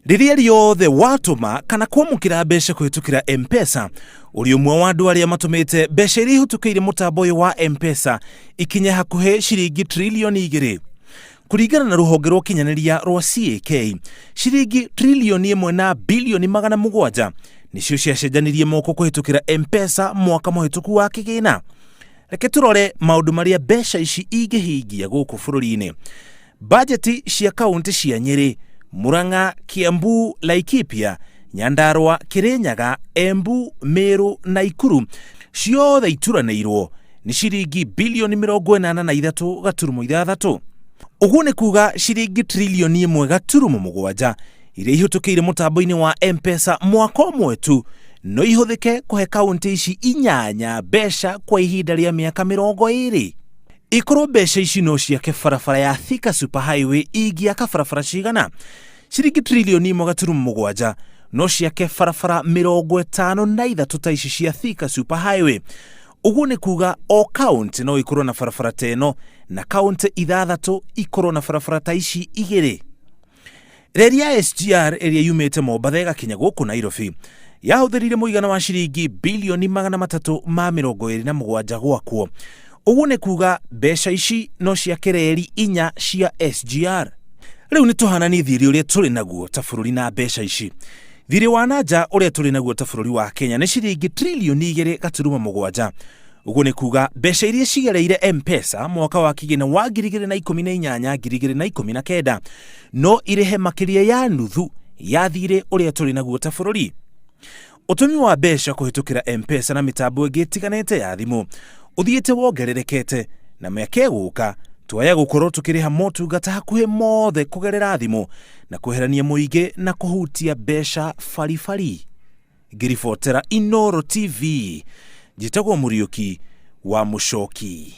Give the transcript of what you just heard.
Rĩrĩa rĩothe watũma kana kwamũkĩra mbeca kũhĩtũkĩra M-Pesa, ũrĩ ũmwe wa andũ arĩa matũmĩte mbeca iria ihĩtũkĩire mũtambo ũyũ wa M-Pesa ikinye hakuhĩ ciringi trilioni 2. Kũringana na rũhonge rwa ũkinyanĩria rwa CAK, ciringi trilioni 1 na bilioni 700 nĩcio ciacenjanirie moko kũhĩtũkĩra M-Pesa mwaka mũhĩtũku wa kĩgĩna. Reke tũrore maũndũ marĩa mbeca ici ingĩhingia gũkũ bũrũri-inĩ. Bajeti cia kaũntĩ cia Nyĩrĩ, Murang'a, Kiambu, Laikipia, Nyandarua, Kirinyaga, Embu, Meru, Naikuru ciothe ituranĩirwo nĩ ciringi bilioni 83.6. Ũguo nĩ kuga ciringi trilioni 1.7 iria ihĩtũkĩire mũtambo-inĩ wa M-Pesa mwaka ũmwe tu no ihũthĩke kũhe kaũntĩ ici inyanya mbeca kwa ihinda rĩa mĩaka 20. Ikorwo mbeca ici no ciake barabara ya Thika Super Highway ingĩaka barabara cigana? Ciringi trilioni 1.7 no ciake barabara 53 ta ici cia Thika Super Highway. Ũguo nĩ kuga o kaũntĩ no ikorwo na barabara ta ĩno na kaũntĩ ithathatũ ikorwo na barabara ta ici igĩrĩ. Reri ya SGR ĩrĩa yumĩte Mombatha ĩgakinya gũkũ Nairobi yahũthĩrire mũigana wa ciringi bilioni 327 gwakwo. Ũguo nĩ kuga mbeca ici no ciake reri inya cia SGR. Rĩu nĩ tũhananie thirĩ ũrĩa tũrĩ naguo ta bũrũri na mbeca ici. Thirĩ wa na nja ũrĩa tũrĩ naguo ta bũrũri wa Kenya nĩ ciringi trilioni 2.7. Ũguo nĩ kuga mbeca iria cigereire M-Pesa mwaka wa kĩgĩna wa 2018 2019 no irĩhe makĩria ya nuthu ya thirĩ ũrĩa tũrĩ naguo ta bũrũri. Ũtũmi wa mbeca kũhĩtũkĩra M-Pesa na mĩtambo ĩngĩ ĩtiganĩte ya thimũ ũthiĩte wongererekete na mĩaka ĩgũka twaya gũkorwo tũkĩrĩha motungata hakuhĩ mothe kũgerera thimũ na kweherania mũingĩ na kũhutia mbeca baribari. Ngĩribotera Inooro TV, njĩtagwo Mũriũki wa Mũcoki.